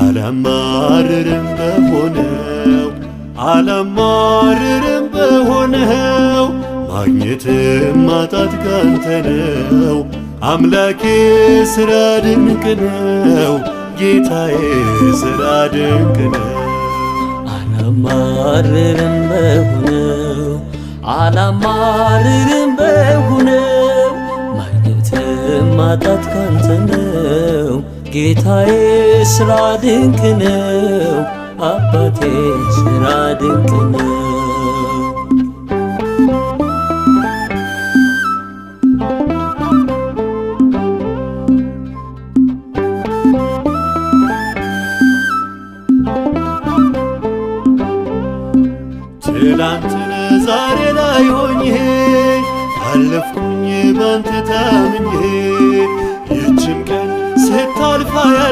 አላማርርም በሆነው፣ አላማርርም በሆነው፣ ማግኘትም ማጣት ካንተ ነው። አምላኬ ስራ ድንቅ ነው፣ ጌታዬ ስራ ድንቅ ነው። አላማርርም በሆነው፣ አላማርርም በሆነው፣ ማግኘትም ማጣት ካንተ ነው። ጌታዬ ስራ ድንቅ ነው፣ አባቴ ስራ ድንቅ ነው። ትላንትን ዛሬ ላይ ሆኜ አለፍኩኝ ባንተ ታምኜ፣ ይህችም ቀን ስታልፋ ያለ